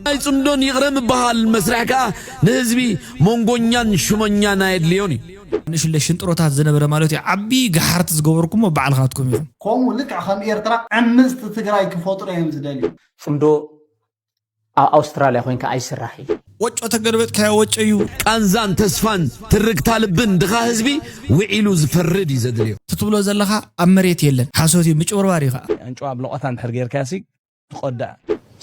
ናይ ጽምዶን ይቕረ ምበሃል መስርሕ ከኣ ንህዝቢ መንጎኛን ሹመኛን ኣየድልዮን እዩ። ንእሽለ ሽንጥሮታት ዝነበረ ማለት እዩ። ዓቢ ገሓርት ዝገበርኩሞ ባዕልኻትኩም ኢኹም። ከምኡ ልክዕ ከም ኤርትራ ዕምጽቲ ትግራይ ክፈጥሩ እዮም ዝደልዩ። ጽምዶ ኣብ ኣውስትራልያ ኮይንካ ኣይስራሕ እዩ። ወጮ ተገልበጥካዮ ወጮ እዩ። ቃንዛን ተስፋን ትርግታ ልብን ድኻ ህዝቢ ውዒሉ ዝፈርድ እዩ ዘድልዮ። እቲ ትብሎ ዘለኻ ኣብ መሬት የለን። ሓሶት እዩ፣ ምጭብርባር እዩ ኸዓ። ኣንጭዋ ኣብ ለቖታ እንድሕር ጌርካሲ ትቆዳዕ።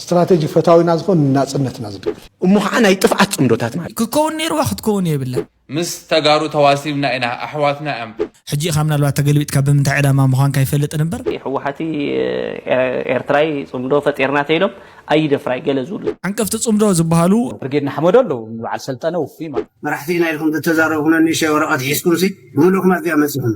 ስትራቴጂ ፈታዊና ዝኾን ናጽነትና ዝድግፍ። እሞ ኸዓ ናይ ጥፍኣት ጽምዶታት ማለት። ክከውን ነይርዋ ክትከውን የብላ። ምስ ተጋሩ ተዋሲብና ኢና፣ ኣሕዋትና እዮም። ሕጂ ኢኻ ምናልባት ተገልቢጥካ ብምንታይ ዕላማ ምዃንካ ይፈልጥን እምበር። ህወሓቲ ኤርትራይ ጽምዶ ፈጢርና ተይሎም ኣይደፍራይ ገለ ዝብሉ። ዓንቀፍቲ ጽምዶ ዝበሃሉ። ብርጌድ ንሓመዶ ኣለዉ፣ በዓል ሰልጠነ ውፉይ ማለት። መራሕቲ ኢና ኢልኩም ተተዛረብኩና ንእሽተይ ወረቐት ሒዝኩም ሲ ብምልእኩም ኣብዚኣ መጺኹም።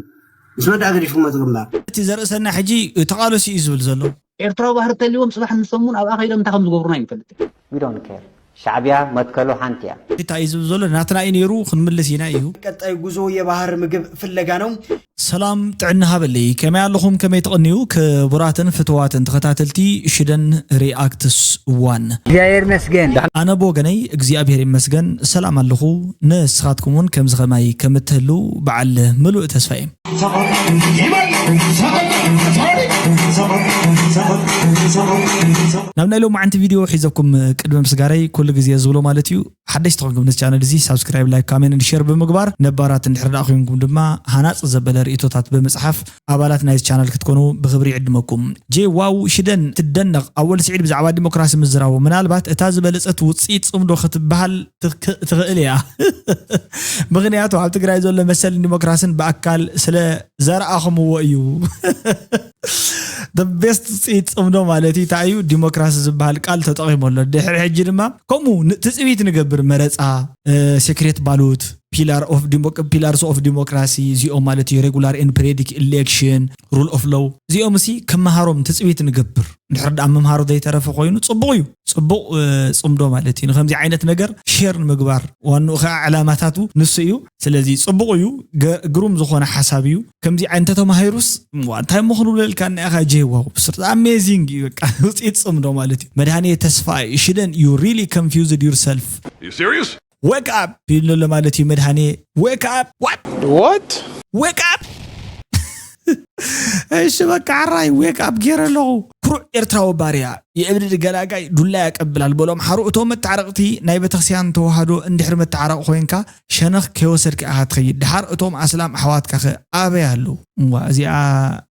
ምስ መዳእ ገዲፍኩሞ እቲ ግንባር። እቲ ዘርእሰና ሕጂ ተቓለሱ እዩ ዝብል ዘሎ። ኤርትራዊ ባህሪ ተልዎም ጽባሕ ንሶም እውን ኣብኣ ከይዶም እንታይ ከም ዝገብሩና ይንፈልጥ። We don't care. ሻዕብያ መትከሉ ሓንቲ እያ። እንታይ እዩ ዝብል ዘሎ? ናትና እዩ ነይሩ፣ ክንምልስ ኢና እዩ። ቀጣዩ ጉዞ የባህር ምግብ ፍለጋ ነው። ሰላም ጥዕና ሃበለይ፣ ከመይ ኣለኹም? ከመይ ትቕንዩ? ክቡራትን ፍትዋትን ተኸታተልቲ ሽደን ሪኣክትስ ዋን። እግዚኣብሔር ይመስገን። ኣነ ብወገነይ እግዚኣብሔር ይመስገን ሰላም ኣለኹ። ንስኻትኩም እውን ከምዚ ከማይ ከም እትህሉ በዓል ምሉእ ተስፋ እየ። ናብ ናይ ሎማዓንቲ ቪድዮ ሒዘኩም ቅድሚ ምስጋረይ ኩሉ ግዜ ዝብሎ ማለት እዩ፣ ሓደሽቲ ኮንኩም ነዚ ቻነል እዚ ሳብስክራይብ፣ ላይክ፣ ካሜንት፣ ሸር ብምግባር፣ ነባራት እንድሕር ደኣ ኮንኩም ድማ ሃናጽ ዘበለ ርእይቶታት ብምጽሓፍ ኣባላት ናይዚ ቻነል ክትኮኑ ብኽብሪ ይዕድመኩም። ጄ ዋው ሽደን ትደነቕ ኣወል ስዒድ ብዛዕባ ዲሞክራሲ ምዝራቡ ምናልባት እታ ዝበለጸት ውጽኢት ጽምዶ ክትበሃል ትክ-፣ ትኽእል እያ። ምኽንያቱ ኣብ ትግራይ ዘሎ መሰልን ዲሞክራስን ብኣካል ስለ ዘርኣኹምዎ እዩ። The best ውፅኢት ፅምዶ ማለት እዩ። እንታይ እዩ ዲሞክራሲ ዝበሃል ቃል ተጠቒሙ ኣሎ። ድሕሪ ሕጂ ድማ ከምኡ ን-፣ ትፅቢት ንገብር መረፃ፣ እ፣ ሴክሬት ባሉት፣ ፒላር ኦፍ ዲሞክ-፣ ፒላርስ ኦፍ ዲሞክራሲ እዚኦም ማለት እዩ። ሬጉላር ኤንድ ፔሪዮዲክ ኢሌክሽን፣ ሩል ኦፍ ሎው እዚኦም እሲ ክመሃሮም ትፅቢት ንገብር። እንድሕር ደኣ ምምሃሩ ዘይተረፈ ኮይኑ ጽቡቕ እዩ። ጽቡቕ፣ እ፣ ጽምዶ ማለት እዩ። ንከምዚ ዓይነት ነገር ሼር ንምግባር ዋንኡ ከኣ ዕላማታቱ ንሱ እዩ። ስለዚ ጽቡቕ እዩ። ገ-፣ ግሩም ዝኾነ ሓሳብ እዩ። ከምዚ ዓይነት ተተማሂሩስ፣ እዋ፣ እንታይ እሞ ክንብለልካ እና ኢኻ ጄዋው? ብስርጢ ኣሜዚንግ እዩ በቃ። ውጽኢት ጽምዶ ማለት እዩ። መድሃኔ ተስፋ ሽደን you really confused yourself. You serious? Wake up ይብል ኣሎ ማለት እዩ መድሃኔ። Wake up! What? What? Wake up! እሺ በቃ ዓራይ ዌክ ኣፕ ገይረ ኣለኹ። ኩሩዕ ኤርትራዊ ባርያ፣ የእብድድ ገላጋይ፣ ዱላ ያቀብላል በሎም ሓሩ እቶም መታረቕቲ ናይ ቤተክርስትያን ተዋህዶ እንድሕር መታረቕ ኮይንካ ሸነኽ ከይወሰድካ ኢኻ ትኸይድ። ድሓር እቶም ኣስላም ኣሕዋትካኸ ኣበይ ኣለዉ? እዋ እዚኣ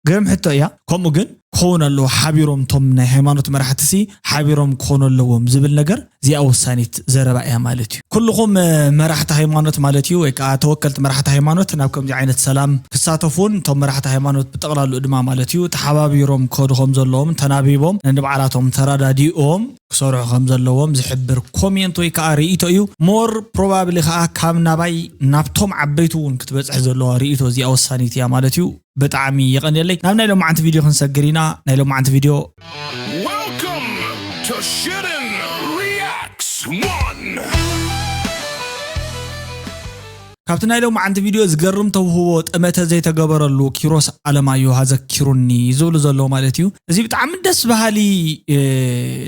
ግርም ሕቶ እያ። ከምኡ ግን ክኸውን ኣለዎ ሓቢሮም እቶም ናይ ሃይማኖት መራሕትሲ ሓቢሮም ክኾኑ ኣለዎም ዝብል ነገር እዚኣ ወሳኒት ዘረባ እያ ማለት እዩ። ኩልኹም፣ እ፣ መራሕቲ ሃይማኖት ማለት እዩ፣ ወይ ከዓ ተወከልቲ መራሕቲ ሃይማኖት ናብ ከምዚ ዓይነት ሰላም ክሳተፉን እቶም መራሕቲ ሃይማኖት ብጠቕላሉ ድማ ማለት እዩ ተሓባቢሮም ክኸዱ ከም ዘለዎም ተናቢቦም ነንባዕላቶም ተረዳዲኦም ክሰርሑ ከም ዘለዎም ዝሕብር ኮሜንት ወይ ከዓ ርእይቶ እዩ። ሞር ፕሮባብሊ ከዓ ካብ ናባይ ናብቶም ዓበይቲ እውን ክትበፅሕ ዘለዋ ርእይቶ እዚኣ ወሳኒት እያ ማለት እዩ። ብጣዕሚ የቐንየለይ። ናብ ናይ ሎማዓንቲ ቪድዮ ክንሰግር ኢና። ናይ ሎማዓንቲ ቪድዮ Welcome to Shootin' Reacts One. ካብቲ ናይ ሎማዓንቲ ቪድዮ ዝገርም ተውህቦ ጠመተ ዘይተገበረሉ ኪሮስ ኣለማዮ ኣዘኪሩኒ ዝብሉ ዘለዉ ማለት እዩ። እዚ ብጣዕሚ ደስ በሃሊ፣ እ፣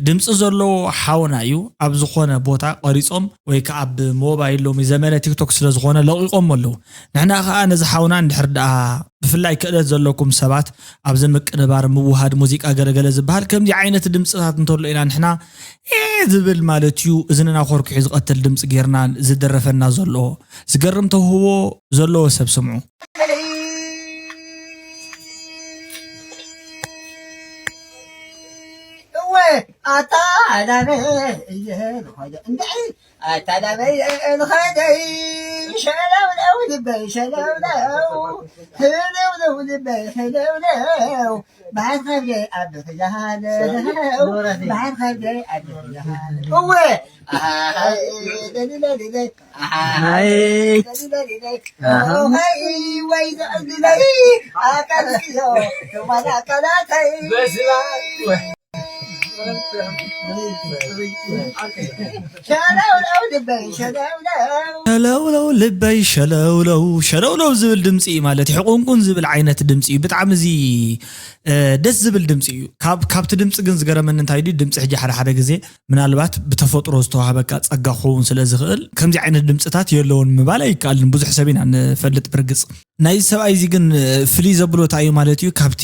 ድምፂ ዘለዎ ሓውና እዩ። ኣብ ዝኾነ ቦታ ቀሪፆም ወይ ከዓ ብሞባይል ሎሚ ዘመነ ቲክቶክ ስለ ዝኾነ ለቒቖም ኣለዉ። ንሕና ኸዓ ነዚ ሓውና እንድሕር ደኣ ብፍላይ ክእለት ዘለኩም ሰባት ኣብዚ ምቅንባር ምውሃድ ሙዚቃ ገለገለ ዝበሃል ከምዚ ዓይነት ድምፅታት እንተሎ ኢና ንሕና ኤ ዝብል ማለት እዩ እዝንና ኮርኩሑ ዝቐትል ድምፂ ጌርና ዝደረፈና ዘሎ ዝገርም ተውህቦ ዘለዎ ሰብ ስምዑ። እወ ኣታ ኣዳነ እየ ዝኾነ እንድዒ ኣታላበይ እንኸደይ ሸለውለው ልበይ ሸለውለው ህልውለው ልበይ ህልውለው በዓል ከብደይ ኣብ ብኽያሃለው በዓል ከብደይ ኣብ ብኽያሃለው እወ ኣሃሃይ ለሊለሊለይ ኣሃሃይ ለሊለሊለይ ኣሃሃይ ወይ ዘዕድለይ ኣቀልዮ ትማል ኣካላተይ ሸለውለው ልበይ ሸለውለው ሸለውለው ዝብል ድምፂ እዩ ማለት እዩ። ሕቁንቁን ዝብል ዓይነት ድምፂ እዩ። ብጣዕሚ እዚ ደስ ዝብል ድምፂ እዩ። ካብቲ ድምፂ ግን ዝገረመኒ እንታይ ድዩ፣ ድምፂ ሕጂ ሓደ ሓደ ግዜ ምናልባት ብተፈጥሮ ዝተዋህበካ ፀጋ ክኸውን ስለ ዝኽእል ከምዚ ዓይነት ድምፅታት የለውን ምባል ኣይከኣልን። ብዙሕ ሰብ ኢና ንፈልጥ ብርግፅ። ናይዚ ሰብኣይ እዚ ግን ፍልይ ዘብሎ እንታይ እዩ ማለት እዩ፣ ካብቲ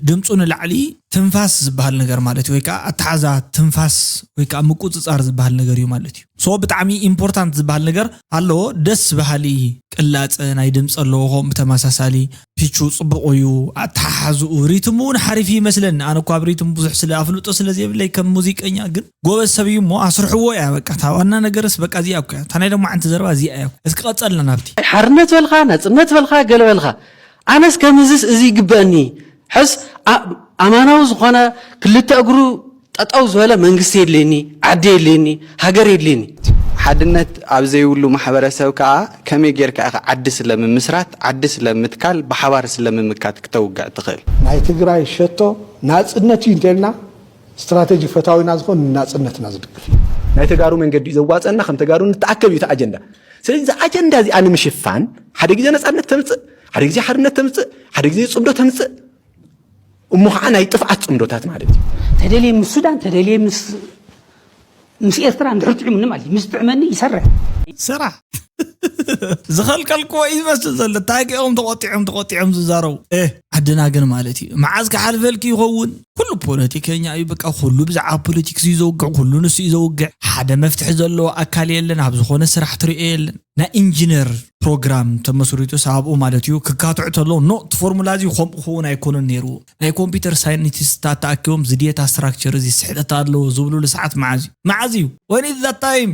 ድምፁ ንላዕሊ ትንፋስ ዝበሃል ነገር ማለት እዩ፣ ወይ ከዓ ኣተሓዛ ትንፋስ ወይ ከዓ ምቁፅፃር ዝበሃል ነገር እዩ ማለት እዩ። ሶ ብጣዕሚ ኢምፖርታንት ዝበሃል ነገር ኣለዎ። ደስ በሃሊ ቅላፀ ናይ ድምፂ ኣለዎ። ከምኡ ብተመሳሳሊ ፒቹ ፅቡቕ እዩ፣ ኣተሓሓዝኡ ሪትሙ እውን ሓሪፍ ይመስለኒ። ኣነ እኳ ኣብ ሪትም ብዙሕ ስለ ኣፍልጦ ስለ ዘይብለይ ከም ሙዚቀኛ ግን ጎበዝ ሰብ እዩ እሞ ኣስርሕዎ እያ በቃ። እታ ዋና ነገርስ በቃ እዚኣ እኮ እያ። እታ ናይ ሎማዓንቲ ዘረባ እዚኣ እያ። እስኪ ቀፀልና ናብቲ። ሓርነት በልኻ፣ ናፅነት በልኻ፣ ገለ በልኻ። ኣነስ ከምዝስ እዚ ይግበአኒ። ሕስ ኣ-፣ ኣማናዊ ዝኾነ ክልተ እግሩ ጠጠው ዝበለ መንግስቲ የድልየኒ፣ ዓዲ የድልየኒ፣ ሃገር የድልየኒ። ሓድነት ኣብ ዘይብሉ ማሕበረሰብ ከዓ ከመይ ጌርካ ኢኻ ዓዲ ስለምምስራት፣ ዓዲ ስለምትካል፣ ብሓባር ስለምምካት ክተውግዕ ትኽእል? ናይ ትግራይ ሸቶ ናፅነት እዩ እንተልና ስትራቴጂ ፈታዊና ዝኾን ናፅነትና ዝድግፍ እዩ። ናይ ተጋሩ መንገዲ እዩ ዘዋፀና፣ ከም ተጋሩ ንተኣከብ እዩ እቲ ኣጀንዳ። ስለዚ እዚ ኣጀንዳ እዚኣ ንምሽፋን ሓደ ግዜ ነፃነት ተምፅእ፣ ሓደ ግዜ ሓርነት ተምፅእ፣ ሓደ ግዜ ፅምዶ ተምፅእ፣ እሞ ከዓ ናይ ጥፍኣት ፅምዶታት ማለት እዩ። ተደልየ ምስ ሱዳን፣ ተደልየ ምስ ምስ ኤርትራ እንድሕር ጥዕሙኒ ማለት እዩ። ምስ ጥዕመኒ ይሰርሕ። ስራሕ ዝኸልከልክዎ እዩ ዝመስል ዘሎ። እንታይ ከኦም ተቆጢዖም ተቆጢዖም ዝዛረቡ? እ ዓድና ግን ማለት እዩ መዓዝ ክሓልፈልኪ ይኸውን? ኩሉ ፖለቲከኛ እዩ በቃ። ኩሉ ብዛዕባ ፖለቲክስ እዩ ዘውግዕ፣ ኩሉ ንሱ እዩ ዘውግዕ። ሓደ መፍትሒ ዘለዎ ኣካል የለን። ኣብ ዝኾነ ስራሕ ትሪኦ የለን። ናይ ኢንጂነር ፕሮግራም ተመስሪቱ ሳብኡ ማለት እዩ ክካትዑ ተለዉ ኖ እቲ ፎርሙላ እዚ ከምኡ ክኸውን ኣይኮነን ነይሩ። ናይ ኮምፒውተር ሳይንቲስታት ተኣኪቦም እዚ ዴታ ስትራክቸር እዚ ስሕተት ኣለዎ ዝብሉሉ ሰዓት መዓዝ እዩ? መዓዝ እዩ? When is that time?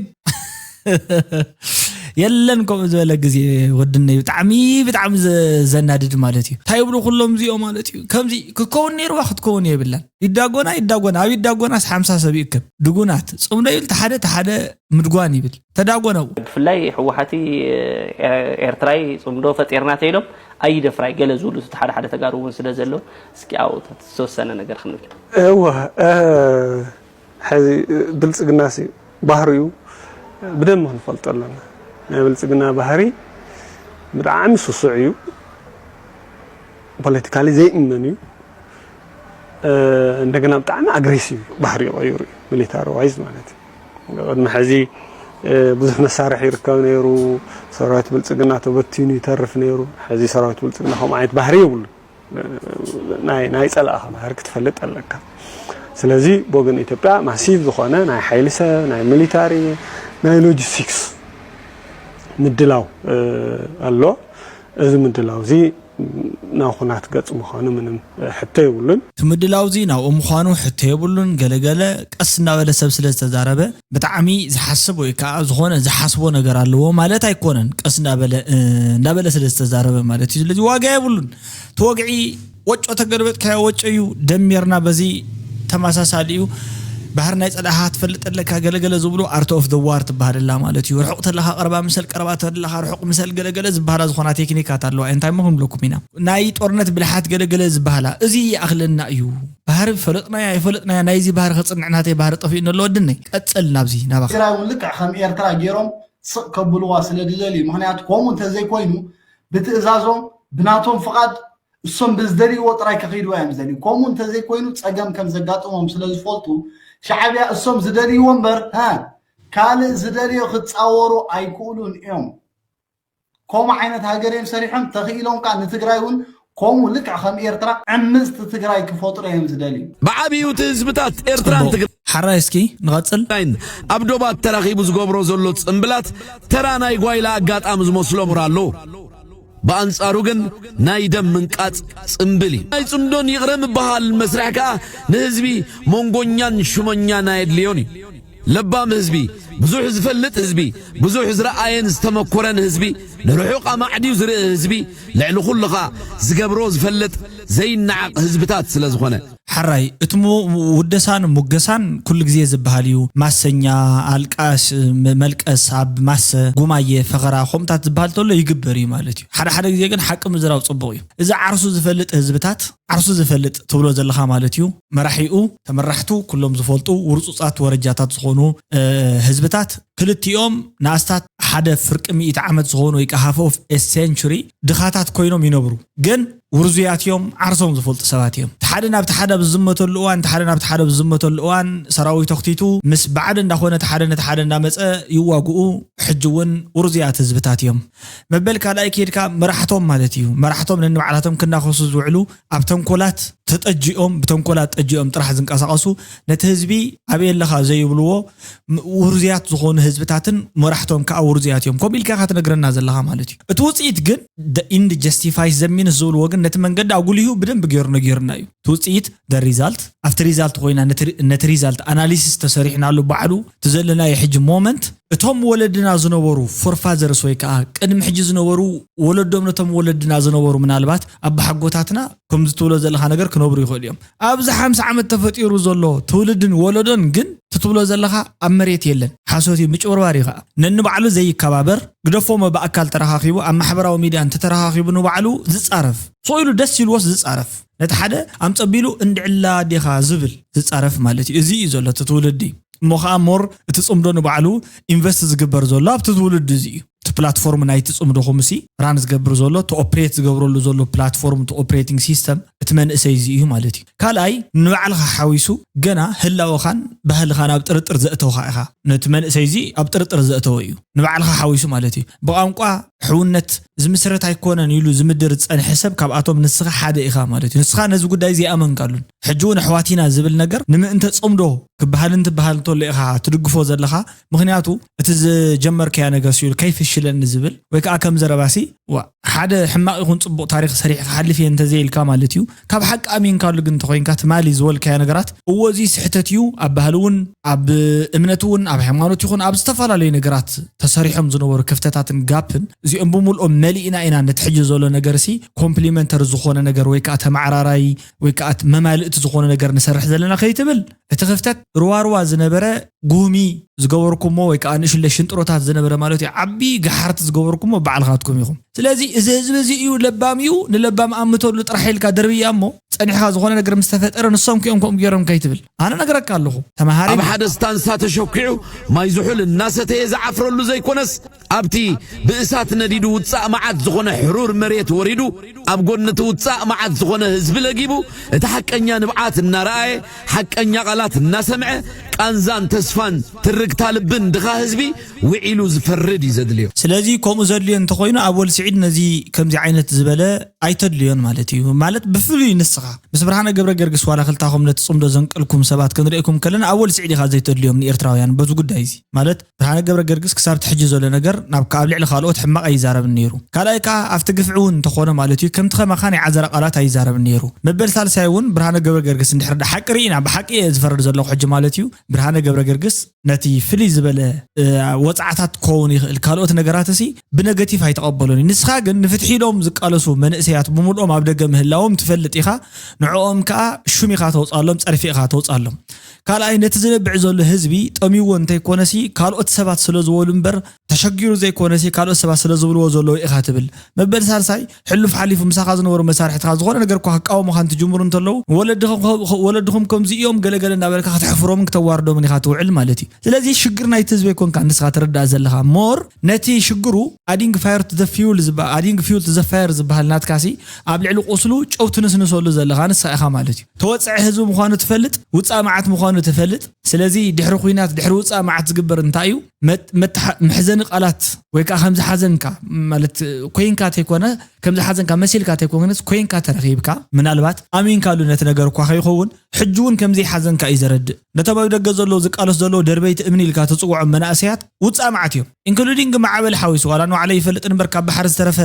የለን ከምኡ ዝበለ ግዜ ወድነይ። ብጣዕሚ ብጣዕሚ ዘ- ዘናድድ ማለት እዩ። እንታይ ይብሉ ኩሎም እዚኦ ማለት እዩ። ከምዚ ክከውን ነይርዋ ክትከውን የብላን። ይዳጎና ይዳጎና ኣብ ይዳጎናስ ሓምሳ ሰብ ይእከብ። ድጉናት ጽምዶ ይብል ተሓደ ተሓደ ምድጓን ይብል ተዳጎነው። ብፍላይ ህወሓቲ ኤርትራይ ጽምዶ ፈጢርና ተይሎም ኣይደፍራይ ገለ ዝብሉ እቲ ሓደ ሓደ ተጋሩ እውን ስለ ዘሎ እስኪ ኣብኡ ዝተወሰነ ነገር ክንብል። እወ ሕዚ ብልፅግና ሲ ባህሪኡ ብደንቢ ክንፈልጦ ኣለና። ናይ ብልፅግና ባህሪ ብጣዕሚ ስሱዕ እዩ። ፖለቲካሊ ዘይእመን እዩ። እንደገና ብጣዕሚ ኣግሬሲቭ ባህሪኡ ቀይሩ እዩ ሚሊታሪ ዋይዝ ማለት እዩ። ቅድሚ ሕዚ ብዙሕ መሳርሒ ይርከብ ነይሩ። ሰራዊት ብልፅግና ተበቲኑ ይተርፍ ነይሩ። ሕዚ ሰራዊት ብልፅግና ከምኡ ዓይነት ባህሪ የብሉን። ናይ ናይ ፀላእኻ ባህሪ ክትፈልጥ ኣለካ። ስለዚ ብወገን ኢትዮጵያ ማሲቭ ዝኾነ ናይ ሓይሊ ሰብ፣ ናይ ሚሊታሪ፣ ናይ ሎጂስቲክስ ምድላው ኣሎ። እዚ ምድላው እዚ ናብ ኹናት ገፅ ምዃኑ ምንም ሕቶ የብሉን። እቲ ምድላው እዚ ናብኡ ምዃኑ ሕቶ የብሉን። ገለገለ ቀስ እናበለ ሰብ ስለ ዝተዛረበ ብጣዕሚ ዝሓስብ ወይ ከዓ ዝኾነ ዝሓስቦ ነገር ኣለዎ ማለት ኣይኮነን። ቀስ እናበለ እንዳበለ ስለ ዝተዛረበ ማለት እዩ። ስለዚ ዋጋ የብሉን። እቲ ወግዒ ወጮ ተገልበጥካዮ ወጮ እዩ። ደሚርና በዚ ተመሳሳሊ እዩ። ባህር ናይ ፀላእኻ ትፈልጥ ኣለካ ገለገለ ዝብሉ art of the war ትበሃል ኣላ ማለት እዩ። ርሑቕ ተለኻ ቀረባ ምሰል፣ ቀረባ ተለኻ ርሑቕ ምሰል ገለገለ ዝበሃላ ዝኾና ቴክኒካት ኣለዋ። እንታይ እሞ ክንብለኩም ኢና። ናይ ጦርነት ብልሓት ገለገለ ዝበሃላ እዚ ይኣኽለና እዩ። ባህሪ ፈለጥናያ ኣይፈለጥናያ ናይዚ ባህሪ ከፅንዕ ናተይ ባህሪ ጠፊኡ ነሎ ወድነይ ቀፅል ናብዚ ናባኻ። ትግራይ እውን ልክዕ ከም ኤርትራ ገይሮም ስቕ ከብልዋ ስለ ዝደልዩ። ምኽንያቱ ከምኡ እንተዘይኮይኑ ብትእዛዞም ብናቶም ፍቓድ እሶም ብዝደልይዎ ጥራይ ከኺድዋ እዮም ዝደልዩ። ከምኡ እንተዘይኮይኑ ጸገም ከም ዘጋጥሞም ስለ ዝፈልጡ ሻዕብያ እሶም ዝደልይዎ እምበር ሃ ካልእ ዝደልዮ ክጻወሩ ኣይክእሉን እዮም። ከምኡ ዓይነት ሃገር እዮም ሰሪሖም ተኽኢሎም ከኣ ንትግራይ እውን ከምኡ ልክዕ ከም ኤርትራ ዕምጽቲ ትግራይ ክፈጥሩ እዮም ዝደልዩ። ብዓብዩ እቲ ህዝብታት ኤርትራን ትግራይን ሓራይ እስኪ ንቐጽል። ኣብ ዶባት ተራኺቡ ዝገብሮ ዘሎ ጽምብላት ተራ ናይ ጓይላ ኣጋጣሚ ዝመስሎም ኣለዉ። ብኣንጻሩ ግን ናይ ደም ምንቃጽ ጽምብል እዩ። ናይ ጽምዶን ይቕረ ምብሃል መስርሕ ከኣ ንህዝቢ መንጎኛን ሹመኛን ኣየድልዮን እዩ። ለባም ህዝቢ፣ ብዙሕ ዝፈልጥ ህዝቢ፣ ብዙሕ ዝረኣየን ዝተመኮረን ህዝቢ፣ ንርሑቕ ኣማዕድዩ ዝርኢ ህዝቢ፣ ልዕሊ ኩሉ ኸኣ ዝገብሮ ዝፈልጥ ዘይነዓቕ ህዝብታት ስለ ዝኾነ። ሓራይ፣ እቲ ውደሳን ሙገሳን ኩሉ ግዜ ዝበሃል እዩ። ማሰኛ፣ ኣልቃሽ፣ መልቀስ፣ ኣብ ማሰ፣ ጉማየ፣ ፈኸራ፣ ከምኡታት ዝበሃል ተሎ ይግበር እዩ ማለት እዩ። ሓደ ሓደ ግዜ ግን ሓቂ ምዝራብ ጽቡቕ እዩ። እዚ ዓርሱ ዝፈልጥ ህዝብታት ዓርሱ ዝፈልጥ ትብሎ ዘለኻ ማለት እዩ። መራሒኡ፣ ተመራሕቱ ኩሎም ዝፈልጡ ውርፁፃት ወረጃታት ዝኾኑ ህዝብታት፣ ክልቲኦም ንኣስታት ሓደ ፍርቂ ሚእቲ ዓመት ዝኾኑ ወይ ከዓ half of a century ድኻታት ኮይኖም ይነብሩ። ግን ውርዙያት እዮም፣ ዓርሶም ዝፈልጡ ሰባት እዮም። ሓደ ናብቲ ሓደ ኣብ ዝዝመተሉ እዋን፣ ሓደ ናብቲ ሓደ ኣብ ዝዝመተሉ እዋን ሰራዊት ኣኽቲቱ ምስ ባዕዲ እንዳኾነ እቲ ሓደ ነቲ ሓደ እንዳመፀ ይዋግኡ። ሕጂ እውን ውርዙያት ህዝብታት እዮም። መበል ካልኣይ ከይድካ መራሕቶም ማለት እዩ። መራሕቶም ነንባዕላቶም ክናኸሱ ዝውዕሉ ኣብ ተንኮላት ተጠጂኦም፣ ብተንኮላት ጠጂኦም ጥራሕ ዝንቀሳቐሱ፣ ነቲ ህዝቢ ኣበይ ኣለኻ ዘይብልዎ ውርዙያት ዝኾኑ ህዝብታትን መራሕቶም ከዓ ውርዙያት እዮም። ከምኡ ኢልካ ኢኻ ትነግረና ዘለኻ ማለት እዩ። እቲ ውፅኢት ግን the end justifies the means ዝብልዎ ግን ነቲ መንገዲ ኣጉሊሁ ብደንብ ገይሩ ነጊርና እዩ። እቲ ውፅኢት the result ኣብቲ result ኮይና ነቲ result analysis ተሰሪሕናሉ ባዕሉ እቲ ዘለናዮ ሕጂ moment እቶም ወለድና ዝነበሩ forefathers ወይ ከዓ ቅድሚ ሕጂ ዝነበሩ ወለዶም ነቶም ወለድና ዝነበሩ ምናልባት ኣባሓጎታትና ከምዚ ትብሎ ዘለኻ ነገር ክነብሩ ይኽእሉ እዮም። ኣብዚ ሓምሳ ዓመት ተፈጢሩ ዘሎ ትውልድን ወለዶን ግን እቲ ትብሎ ዘለኻ ኣብ መሬት የለን። ሓሶት እዩ፣ ምጭብርባር እዩ ከዓ። ነንባዕሉ ዘይከባበር፣ ግደፎሞ ብኣካል ተረኻኺቡ ኣብ ማሕበራዊ ሚድያ እንተተረኻኺቡ ንባዕሉ ዝፃረፍ፣ ስቕ ኢሉ ደስ ኢልዎስ ዝፃረፍ፣ ነቲ ሓደ ኣምፀቢሉ እንድዕላ ዲኻ ዝብል ዝፃረፍ ማለት እዩ። እዚ እዩ ዘሎ እቲ ትውልዲ። እሞ ከዓ more እቲ ፅምዶ ንባዕሉ invest ዝግበር ዘሎ ኣብቲ ትውልዲ እዚ እዩ። እቲ platform ናይቲ ፅምዶኹም ሲ run ዝገብር ዘሎ፣ እቲ operate ዝገብረሉ ዘሎ platform፣ እቲ operating system እቲ መንእሰይ እዚ እዩ ማለት እዩ። ካልኣይ ንባዕልኻ ሓዊሱ ገና ህላወኻን ባህልኻን ኣብ ጥርጥር ዘእተውኻ ኢኻ። ነቲ መንእሰይ እዚ ኣብ ጥርጥር ዘእተወ እዩ፣ ንባዕልኻ ሓዊሱ ማለት እዩ። ብቋንቋ ሕውነት ዝምስረት ኣይኮነን ኢሉ ዝምድር ዝፀንሐ ሰብ ካብኣቶም ንስኻ ሓደ ኢኻ ማለት እዩ። ንስኻ ነዚ ጉዳይ ዘይኣመንካሉን ሕጂ እውን ኣሕዋት ኢና ዝብል ነገር ንምእንተ ፅምዶ ክበሃል እንትበሃል እንተሎ ኢኻ ትድግፎ ዘለኻ። ምኽንያቱ እቲ ዝጀመርካያ ነገር ሲሉ ከይፍሽለኒ ዝብል ወይ ከዓ ከም ዘረባሲ ዋ ሓደ ሕማቕ ይኹን ፅቡቕ ታሪክ ሰሪሕ ክሓልፍ እየ እንተዘይልካ ማለት እዩ። ካብ ሓቂ ኣሚንካሉ ግን እንተኮይንካ ትማሊ ዝበልካዮ ነገራት እዎ እዚ ስሕተት እዩ። ኣብ ባህሊ እውን ኣብ እምነት እውን ኣብ ሃይማኖት ይኹን ኣብ ዝተፈላለዩ ነገራት ተሰሪሖም ዝነበሩ ክፍተታትን ጋፕን እዚኦም ብምልኦም መሊእና ኢና ነቲ ሕጂ ዘሎ ነገር ሲ ኮምፕሊመንተሪ ዝኾነ ነገር ወይ ከዓ ተመዓራራይ ወይ ከዓ መማልእቲ ዝኾነ ነገር ንሰርሕ ዘለና ከይትብል እቲ ክፍተት ርዋርዋ ዝነበረ ጉህሚ ዝገበርኩሞ ወይ ከዓ ንእሽለ ሽንጥሮታት ዝነበረ ማለት እዩ። ዓቢ ገሓርቲ ዝገበርኩሞ ባዕልኻትኩም ኢኹም። ስለዚ እዚ ህዝቢ እዚ እዩ ለባም እዩ፣ ንለባም ኣምተሉ ጥራሕ ኢልካ ደርብያ እሞ ጸኒሕካ ዝኾነ ነገር ምስ ተፈጠረ ንሶም ክኦም ከምኡ ገይሮም ከይትብል ኣነ ነግረካ ኣለኹ። ተመሃሪ ኣብ ሓደ ስታንሳ ተሸኪዑ ማይ ዝሑል እናሰተየ ዝዓፍረሉ ዘይኮነስ ኣብቲ ብእሳት ነዲዱ ውጻእ መዓት ዝኾነ ሕሩር መሬት ወሪዱ ኣብ ጎኒ እቲ ውጻእ መዓት ዝኾነ ህዝቢ ለጊቡ እቲ ሓቀኛ ንብዓት እናረኣየ ሓቀኛ ቃላት እናሰምዐ ቃንዛን ተስፋን ትርግታ ልብን ድኻ ህዝቢ ውዒሉ ዝፈርድ እዩ ዘድልዮ። ስለዚ ከምኡ ዘድልዮ እንተኾይኑ ኣወል ስዒድ ነዚ ከምዚ ዓይነት ዝበለ ኣይተድልዮን ማለት እዩ። ማለት ብፍሉይ ንስኻ ምስ ብርሃነ ገብረ ገርግስ ዋላ ክልታኹም ነቲ ጽምዶ ዘንቀልኩም ሰባት ክንርእየኩም ከለና ኣወል ስዒድ ኢኻ ዘይተድልዮም ንኤርትራውያን በዚ ጉዳይ እዚ። ማለት ብርሃነ ገብረ ገርግስ ክሳብ እቲ ሕጂ ዘሎ ነገር ናብ ኣብ ልዕሊ ካልኦት ሕማቕ ኣይዛረብን ነይሩ። ካልኣይ ከኣ ኣብቲ ግፍዒ እውን እንተኾነ ማለት እዩ ከምቲ ከማኻ ናይ ዓዘራ ቃላት ኣይዛረብን ነይሩ። መበል ሳልሳይ እውን ብርሃነ ገብረ ገርግስ እንድሕር ዳ ሓቂ ርኢና ብሓቂ እየ ዝፈርድ ዘለኹ ሕጂ ማለት እዩ። ብርሃነ ገብረ ገርግስ ነቲ ፍልይ ዝበለ ወፅዓታት ክኸውን ይኽእል ካልኦት ነገራት እሲ ብነገቲቭ ኣይተቐበሎን እዩ። ንስኻ ግን ንፍትሒ ኢሎም ዝቃለሱ መንእሰያት ብምልኦም ኣብ ደገ ምህላዎም ትፈልጥ ኢኻ። ንዕኦም ከኣ ሹም ኢኻ ተውፅኣሎም፣ ፀርፊ ኢኻ ተውፅኣሎም። ካልኣይ ነቲ ዝነብዕ ዘሎ ህዝቢ ጠምይዎ እንተይኮነሲ ካልኦት ሰባት ስለ ዝበሉ እምበር ተሸጊሩ ዘይኮነሲ ካልኦት ሰባት ስለ ዝብልዎ ዘለዉ ኢኻ ትብል። መበል ሳልሳይ ሕሉፍ ሓሊፉ ምሳኻ ዝነበሩ መሳርሕትኻ ዝኾነ ነገር እኳ ክቃወሙኻ እንትጅምሩ እንተለዉ ወለድኹም ከምዚ እዮም ገለገለ እናበልካ ከተሕፍሮምን ክተዋርዶምን ኢኻ ትውዕል ማለት እዩ። ስለዚ ሽግር ናይቲ ህዝቢ ኣይኮንካ ንስኻ ትርዳእ ዘለኻ ሞር ነቲ ሽግሩ ኣዲንግ ፋየር ቱ ዘ ፊውል ኣዲንግ ፊውል ቱ ዘ ፋየር ዝበሃል ናትካሲ ኣብ ልዕሊ ቁስሉ ጨው ትንስንሰሉ ዘለኻ ንስኻ ኢኻ ማለት እዩ። ተወፅዐ ህዝቢ ምዃኑ ትፈልጥ፣ ውፃእ መዓት ምዃኑ ትፈልጥ። ስለዚ ድሕሪ ኹናት ድሕሪ ውፃእ መዓት ዝግበር እንታይ እዩ? መሕዘኒ ቃላት ወይ ከዓ ከምዚ ሓዘንካ ማለት ኮይንካ ተይኮነ ከምዚ ሓዘንካ መሲልካ ተይኮነስ ኮይንካ ተረኺብካ ምናልባት ኣሚንካሉ ነቲ ነገር እኳ ከይኸውን ሕጂ እውን ከምዚ ሓዘንካ እዩ ዘረድእ። ነቶም ኣብ ደገ ዘለዉ ዝቃለሱ ዘለዉ ደርበይቲ እምኒ ኢልካ ትፅውዖም መናእሰያት ውፃእ መዓት እዮም። ኢንክሉዲንግ ማዕበል ሓዊሱ ዋላ ንባዕለይ ይፈልጥ እምበር ካብ ባሕሪ ዝተረፈ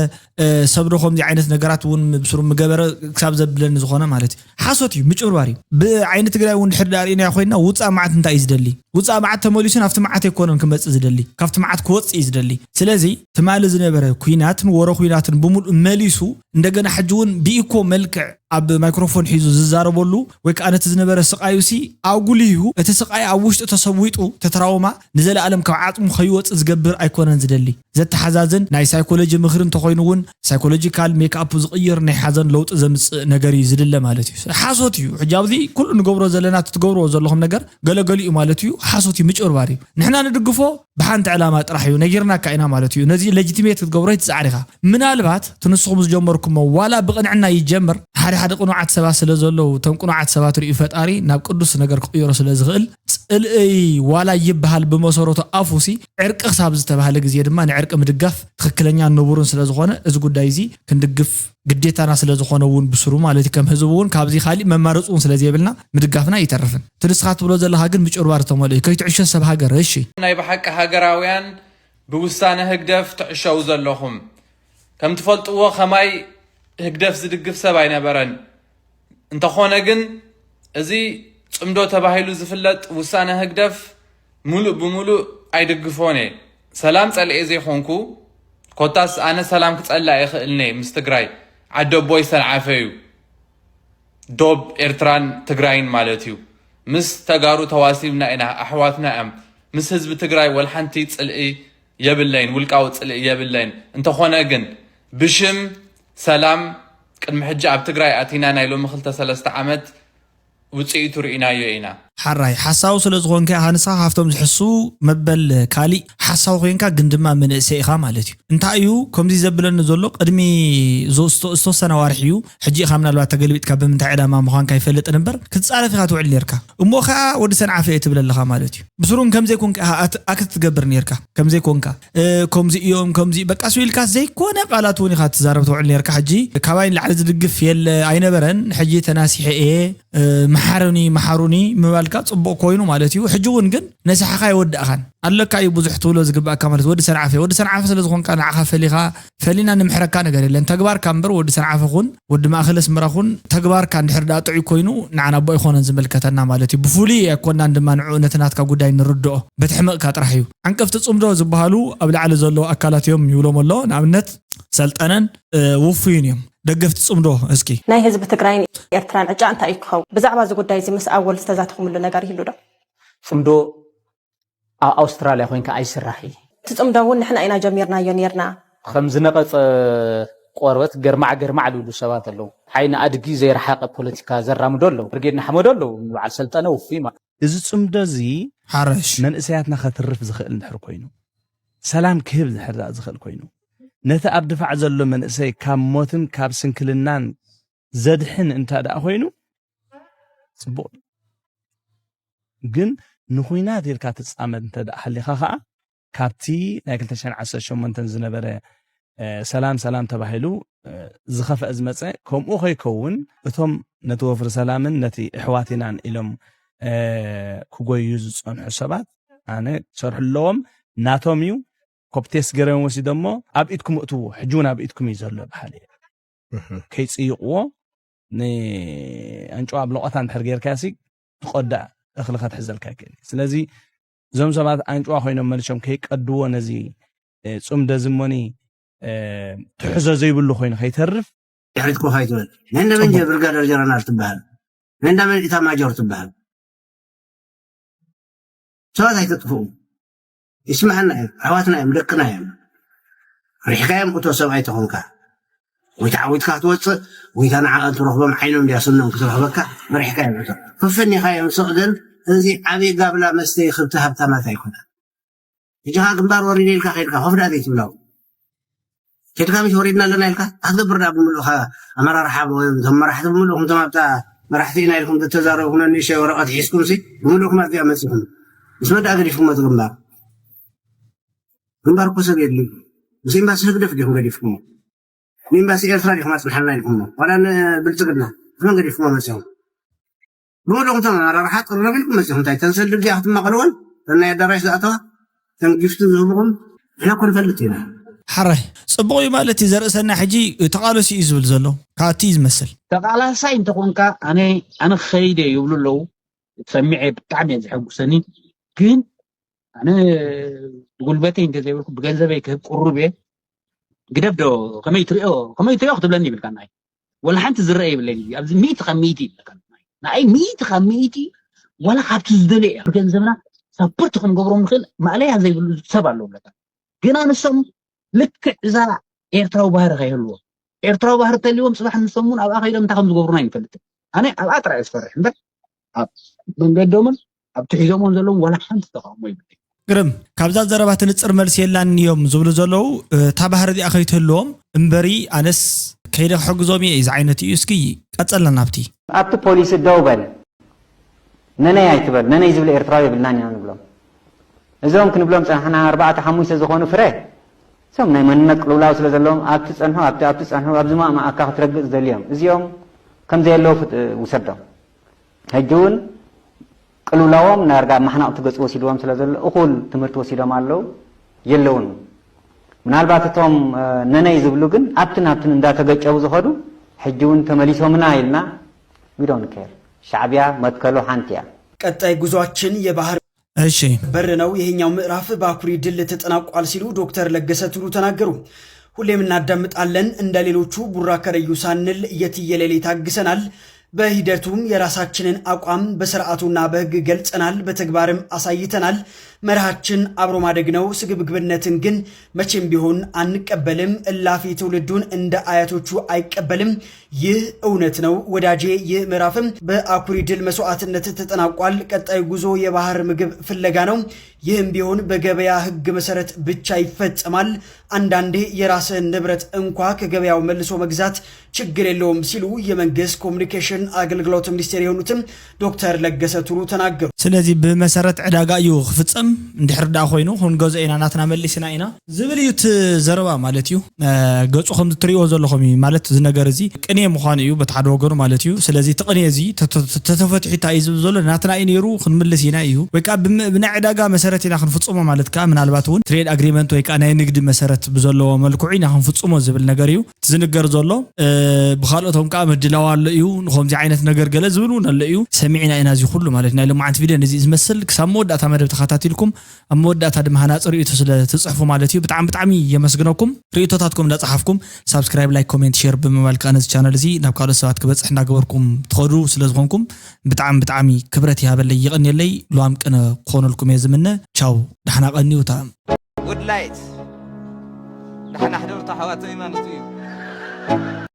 ሰብዶ ከምዚ ዓይነት ነገራት እውን ብስሩ ምገበረ ክሳብ ዘብለኒ ዝኾነ ማለት እዩ። ሓሶት እዩ፣ ምጭብርባር እዩ። ብዓይኒ ትግራይ እውን ድሕር ዳኣ ርኢናዮ ኮይንና ውፃእ መዓት እንታይ እዩ ዝደሊ? ውፃእ መዓት ተመሊሱ ናብቲ መዓት ኣይኮነን ክመፅእ ዝደሊ፣ ካብቲ መዓት ክወፅእ እዩ ዝደሊ። ስለዚ ትማሊ ዝነበረ ኩናትን ወረ ኩናትን ብምሉእ መሊሱ እንደገና ሕጂ እውን ብኢኮ መልክዕ ኣብ ማይክሮፎን ሒዙ ዝዛረበሉ ወይ ከዓ ነቲ ዝነበረ ስቃዩ ሲ ኣጉሊሁ፣ እቲ ስቃይ ኣብ ውሽጡ ተሰዊጡ፣ እቲ ትራውማ ንዘለኣለም ካብ ዓጽሙ ከይወጽእ ዝገብር ኣይኮነን ዝደሊ። ዘተሓዛዝን ናይ ሳይኮሎጂ ምኽሪ እንተኾይኑ እውን ሳይኮሎጂካል ሜክኣፑ ዝቕይር ናይ ሓዘን ለውጢ ዘምጽእ ነገር እዩ ዝድለ ማለት እዩ። ሓሶት እዩ። ሕጂ ኣብዚ ኩሉ ንገብሮ ዘለና፣ እቲ ትገብርዎ ዘለኹም ነገር ገለገሊኡ ማለት እዩ፣ ሓሶት እዩ፣ ምጭብርባር እዩ። ንሕና ንድግፎ ብሓንቲ ዕላማ ጥራሕ እዩ፣ ነጊርናካ ኢና ማለት እዩ። ነዚ ሌጂቲሜት ክትገብሮ ኣይትጻዕር ኢኻ። ምናልባት እቲ ንስኹም ዝጀመርኩሞ ዋላ ብቕንዕና ይጀምር፣ ሓደ ሓደ ቅኑዓት ሰባት ስለ ዘለዉ፣ እቶም ቅኑዓት ሰባት ርእዩ ፈጣሪ ናብ ቅዱስ ነገር ክቕይሮ ስለ ዝኽእል፣ ጽልእይ ዋላ ይበሃል ብመሰረቱ ኣፉሲ ዕርቂ ክሳብ ዝተባህለ ግዜ ድማ ንዕርቂ ምድጋፍ ትኽክለኛ ንቡርን ስለ ዝኾነ፣ እዚ ጉዳይ እዚ ክንድግፍ ግዴታና ስለ ዝኾነ እውን ብስሩ ማለት እዩ፣ ከም ህዝቢ እውን ካብዚ ካሊእ መማረፂ እውን ስለ ዘየብልና ምድጋፍና ኣይተርፍን። እቲ ንስኻ ትብሎ ዘለኻ ግን ምጭብርባር ዝተመልኦ እዩ። ከይትዕሾ ሰብ ሃገር፣ እሺ። ናይ ብሓቂ ሃገራውያን ብውሳነ ህግደፍ ትዕሸው ዘለኹም። ከም ትፈልጥዎ ከማይ ህግደፍ ዝድግፍ ሰብ ኣይነበረን። እንተኾነ ግን እዚ ጽምዶ ተባሂሉ ዝፍለጥ ውሳነ ህግደፍ ምሉእ ብምሉእ ኣይድግፎን እየ። ሰላም ጸልኤ ዘይኮንኩ፣ ኮታስ ኣነ ሰላም ክጸልእ ኣይኽእልን እየ ምስ ትግራይ። ዓዲ ኣቦይ ሰንዓፈ እዩ። ዶብ ኤርትራን ትግራይን ማለት እዩ። ምስ ተጋሩ ተዋሲብና ኢና፣ ኣሕዋትና እዮም። ምስ ህዝቢ ትግራይ ወልሓንቲ ጽልኢ የብለይን፣ ውልቃዊ ጽልኢ የብለይን። እንተኾነ ግን ብሽም ሰላም ቅድሚ ሕጂ ኣብ ትግራይ ኣቲና ናይ ሎሚ ክልተ ሰለስተ ዓመት ውጽኢቱ ርኢናዮ ኢና። ሓራይ ሓሳዊ ስለ ዝኾንካ ኢኻ ንስኻ ካብቶም ዝሕስዉ መበል ካሊእ ሓሳዊ ኮይንካ ግን ድማ መንእሰይ ኢኻ ማለት እዩ። እንታይ እዩ ከምዚ ዘብለኒ ዘሎ ቅድሚ ዞ- ዝቶ- ዝተወሰነ ዋርሒ እዩ። ሕጂ ኢኻ ምናልባት ተገልቢጥካ ብምንታይ ዕላማ ምዃንካ ይፈልጥን እምበር ክትጻረፍ ኢኻ ትውዕል ነርካ። እሞ ኸኣ ወዲ ሰንዓፈ እየ ትብል ኣለኻ ማለት እዩ። ብስሩን ከምዘይ ኮንካ ኢኻ ኣት- ኣክት ትገብር ነርካ። ከምዘይ ኮንካ እ፣ ከምዚ እዮም ከምዚ በቃ ስው ኢልካ ዘይኮነ ቃላት እውን ኢኻ ትዛረብ ትውዕል ነርካ። ሕጂ ካባይ ንላዕሊ ዝድግፍ የለ ኣይነበረን። ሕጂ ተናሲሐ እየ እ፣ መሓሩኒ መሓሩኒ ምባልካ ጽቡቕ ኮይኑ ማለት እዩ። ሕጂ እውን ግን ነስሓኻ ኣይወዳእኻን ኣለካ እዩ ብዙሕ ትብሎ ዝግባእካ ማለት ወዲ ሰንዓፈ ወዲ ሰንዓፈ ስለ ዝኾንካ ንዓኻ ፈሊኻ ፈሊና ንምሕረካ ነገር የለን። ተግባርካ እምበር ወዲ ሰንዓፈ ኹን ወዲ ማእኸል ኣስመራ ኹን ተግባርካ እንድሕር ደኣ ጥዑይ ኮይኑ ንዓና እቦ ኣይኮነን ዝምልከተና ማለት እዩ። ብፍሉይ ኣይኮናን ድማ ንዕኡ ነቲ ናትካ ጉዳይ ንርድኦ። በቲ ሕመቕካ ጥራሕ እዩ። ዓንቀፍቲ ጽምዶ ዝበሃሉ ኣብ ላዕሊ ዘለዉ ኣካላት እዮም ይብሎም ኣሎ። ንኣብነት ሰልጠነን እ፣ ውፉይን እዮም። ደገፍቲ ጽምዶ እስኪ ናይ ህዝቢ ትግራይን ኤርትራን ዕጫ እንታይ እዩ ክኸውን? ብዛዕባ እዚ ጉዳይ እዚ ምስ ኣወል ዝተዛተኹምሉ ነገር ይህሉ ዶ? ጽምዶ ኣብ ኣውስትራልያ ኮይንካ ኣይስራሕ እዩ። እቲ ጽምዶ እውን ንሕና ኢና ጀሚርናዮ ኔርና። ከም ዝነቐጸ ቆርበት ገርማዕ ገርማዕ ዝብሉ ሰባት ኣለዉ። ዓይኒ ኣድጊ ዘይረሓቐ ፖለቲካ ዘራምዱ ኣለዉ። ብርጌድ ንሓመዱ ኣለዉ። ንበዓል ሰልጠነ ውፉይ ማለት። እዚ ጽምዶ እዚ ሓረሽ መንእሰያትና ከትርፍ ዝኽእል እንድሕር ኮይኑ፣ ሰላም ክህብ እንድሕር ደኣ ዝኽእል ኮይኑ፣ ነቲ ኣብ ድፋዕ ዘሎ መንእሰይ ካብ ሞትን ካብ ስንክልናን ዘድሕን እንተ ደኣ ኮይኑ ጽቡቕ እዩ። ግን ንኹናት ኢልካ ትጻመድ እንተ ደኣ ሃሊኻ ኸኣ ካብቲ ናይ ክልተ ሽሕን ዓሰርተ ሸሞንተን ዝነበረ ሰላም ሰላም ተባሂሉ ዝኸፍአ ዝመፀ ከምኡ ከይከውን እቶም ነቲ ወፍሪ ሰላምን ነቲ እሕዋት ኢናን ኢሎም ክጎዩ ዝፀንሑ ሰባት ኣነ ክሰርሑ ኣለዎም ናቶም እዩ ኮፕቴስ ገረን ወሲዶሞ ኣብ ኢድኩም እትዎ ሕጂ እውን ኣብ ኢድኩም እዩ ዘሎ በሃሊ እየ ከይፅይቕዎ ንኣንጭዋ ኣብ ለቆታ እንድሕር ጌርካሲ ትቆዳ እኽሊ ከትሕዘልካ ይክእል ስለዚ እዞም ሰባት ኣንጭዋ ኮይኖም መሊሶም ከይቀድዎ ነዚ ጹም ደዚ እሞኒ ትሕዞ ዘይብሉ ኮይኑ ከይተርፍ ድሕሪት ኮፍ ኣይትበል። ናይ እንደመን ጀ ብርጋደር ጀነራል ትበሃል? ናይ እንደመን ኢታማጆር ትበሃል? ሰባት ኣይተጥፍኡ። ይስምዓና እዩ። ኣሕዋትና እዮም፣ ደቅና እዮም። ሪሕካ እዮም እቶ ሰብኣይ ተኾንካ። ወይ ተዓዊትካ ክትወፅእ ወይ ንዓቐን ትረኽቦም ዓይኖም ድያ ስኖም ክትረኽበካ መሪሕካ እዮም እቶ ፈፈኒኻ እዮም ስቕ ግን እዚ ዓብዪ ጋብላ መስተይ ክብቲ ሃብታማት ኣይኮነን። ሕጂ ኸዓ ግንባር ወሪደ ኢልካ ከይድካ ኮፍ ደኣ ዘይትብሎም። ከይድካ ምሽ ወሪድና ኣለና ኢልካ ኣክገብር ደኣ ብምሉእ ኸዓ ኣመራርሓ እቶም መራሕቲ ብምሉእኹም እቶም ኣብታ መራሕቲ ኢና ኢልኩም ተተዛረብኩም ነንእሽተይ ወረቐት ሒዝኩም ሲ ብምሉእኩም ኣብዚኣ መፂኹም ምስ መን ደኣ ገዲፍኩሞ እቲ ግንባር? ግንባር እኮ ሰብ የድልዩ። ምስ ኤምባሲ ህግደፍ ዲኹም ገዲፍኩሞ? ንኤምባሲ ኤርትራ ዲኹም ኣጽንሓልና ኢልኩሞ ዋላ ንብልጽግና ብመን ገዲፍኩሞ መጺኹም ብምሉእ እቶም ኣመራርሓ ጥርንፍ ኢልኩም መጺኹም እንታይ ተን ሰልዲ ድያ ክትማቐልወን ተን ናይ ኣዳራሽ ዝኣተዋ ተን ጊፍቲ ዝህብኹም ንሕና እኮ ንፈልጥ ኢና። ሓራይ ጽቡቕ እዩ ማለት እዩ ዘርእሰና ሕጂ ተቓለሱ እዩ ዝብል ዘሎ ካብቲ እዩ ዝመስል። ተቓላሳይ እንተኾንካ ኣነ ኣነ ክኸይድ እየ ይብሉ ኣለዉ ሰሚዐ ብጣዕሚ እየ ዘሐጉሰኒ ግን ኣነ ብጉልበተይ እንተዘይብልኩ ብገንዘበይ ክህብ ቅሩብ እየ ግደፍ ዶ ከመይ ትሪኦ ከመይ ትሪኦ ክትብለኒ ይብልካ ናይ ወላ ሓንቲ ዝረአ የብለይን። ኣብዚ ሚእቲ ካብ ሚእቲ ይብለካ። ንዓይ ሚእቲ ካብ ሚእቲ፣ ዋላ ካብቲ ዝደልዮ እያ። ገንዘብና ሳፖርት ክንገብሮ ንኽእል ማእለያ ዘይብሉ ሰብ ኣሎ ይብለካ። ግን ኣንሶም ልክዕ እዛ ኤርትራዊ ባህሪ ከይህልዎም፣ ኤርትራዊ ባህሪ ተልዎም፣ ጽባሕ ንሶም እውን ኣብኣ ከይዶም እንታይ ከም ዝገብሩና ኣይንፈልጥን። ኣነ ኣብኣ ጥራይ እየ ዝፈርሕ እምበር ኣብ መንገዶምን ኣብቲ ሒዞምዎም ዘለዎም ዋላ ሓንቲ ተቃውሞ ይብለይ። ግርም፣ ካብዛ ዘረባ ትንጽር መልሲ የላን እዮም ዝብሉ ዘለዉ። እታ ባህሪ እዚኣ ከይትህልዎም እምበሪ፣ ኣነስ ከይደ ክሕግዞም እየ እዚ ዓይነት እዩ። እስኪ ቀጸልና ናብቲ ኣብቲ ፖሊሲ ደው በል፣ ነነይ ኣይትበል፣ ነነይ ዝብል ኤርትራዊ የብልናን ኢና ንብሎም። እዞም ክንብሎም ጸናሕና ኣርባዕተ ሓሙሽተ ዝኾኑ ፍረ፣ እዞም ናይ መንነት ቅልውላው ስለ ዘለዎም ኣብቲ ጸንሑ፣ ኣብቲ ኣብቲ ጸንሑ፣ ኣብዚ ማእማኣካ ክትረግጽ ዝደልዮም እዚኦም ከም ዘየለዉ ፍጥ- ውሰዶም። ሕጂ እውን ቅልውላዎም ናርጋ ማሕናቕቲ ገጹ ወሲድዎም ስለ ዘሎ እኹል ትምህርቲ ወሲዶም ኣለዉ የለውን። ምናልባት እቶም ነነይ ዝብሉ ግን ኣብትን ኣብትን እንዳተገጨቡ ዝኸዱ ሕጂ እውን ተመሊሶምና ኢልና we don't care። ሻዕቢያ መትከሉ ሓንቲ እያ። ቀጣይ ጉዟችን የባህር እሺ በር ነው። ይሄኛው ምዕራፍ በአኩሪ ድል ተጠናቋል ሲሉ ዶክተር ለገሰ ቱሉ ተናገሩ። ሁሌም እናዳምጣለን እንደ ሌሎቹ ቡራ ከረዩ ሳንል የትየለሌ ታግሰናል። በሂደቱም የራሳችንን አቋም በስርዓቱና በህግ ገልጸናል፣ በተግባርም አሳይተናል። መርሃችን አብሮ ማደግ ነው። ስግብግብነትን ግን መቼም ቢሆን አንቀበልም። እላፊ ትውልዱን እንደ አያቶቹ አይቀበልም። ይህ እውነት ነው ወዳጄ። ይህ ምዕራፍም በአኩሪ ድል መስዋዕትነት ተጠናቋል። ቀጣዩ ጉዞ የባህር ምግብ ፍለጋ ነው። ይህም ቢሆን በገበያ ህግ መሰረት ብቻ ይፈጸማል። አንዳንዴ የራስህን ንብረት እንኳ ከገበያው መልሶ መግዛት ችግር የለውም ሲሉ የመንግስት ኮሚኒኬሽን አገልግሎት ሚኒስቴር የሆኑትም ዶክተር ለገሰ ቱሉ ተናገሩ። ስለዚ ብመሰረት ዕዳጋ እዩ ክፍፀም። እንድሕር ዳ ኮይኑ ክንገዞ ኢና ናትና መሊስና ኢና ዝብል እዩ እቲ ዘረባ ማለት እዩ። ገፁ ከም ትሪእዎ ዘለኹም እዩ ማለት እዚ ነገር እዚ ቅኔ ምዃኑ እዩ በቲ ሓደ ወገኑ ማለት እዩ። ስለዚ እቲ ቅኔ እዚ ተተፈትሒታ እዩ ዝብል ዘሎ ናትና እዩ ነይሩ ክንምልስ ኢና እዩ ወይ ከዓ ብናይ ዕዳጋ መሰረት ኢና ክንፍፅሞ ማለት ከዓ ምናልባት እውን ትሬድ ኣግሪመንት ወይ ከዓ ናይ ንግዲ መሰረት ብዘለዎ መልክዑ ኢና ክንፍፅሞ ዝብል ነገር እዩ ዝንገር ዘሎ። ብካልኦቶም ከዓ ምድላው ኣሎ እዩ ንከምዚ ዓይነት ነገር ገለ ዝብል እውን ኣሎ እዩ ሰሚዕና ኢና። እዚ ኩሉ ማለት ናይ ልማዓንቲ ቪድዮ ነዚ ዝመስል ክሳብ መወዳእታ መደብ ተኸታቲልኩም ኣብ መወዳእታ ድማ ሃናፂ ርእይቶ ስለ ትፅሕፉ ማለት እዩ ብጣዕሚ ብጣዕሚ የመስግነኩም። ርእይቶታትኩም እንዳፀሓፍኩም ሳብስክራይብ፣ ላይክ፣ ኮሜንት፣ ሼር ብምባል ከዓ ነዚ ቻነል እዚ ናብ ካልኦት ሰባት ክበፅሕ እንዳገበርኩም ትኸዱ ስለ ዝኾንኩም ብጣዕሚ ብጣዕሚ ክብረት ይሃበለይ ይቐንየለይ። ሉዋም ቅነ ክኾነልኩም እየ ዝምነ። ቻው፣ ዳሕና ቀንዩታ። Good light። ደሓን ኣሕደሩ ኣሕዋተይ ማለት እዩ።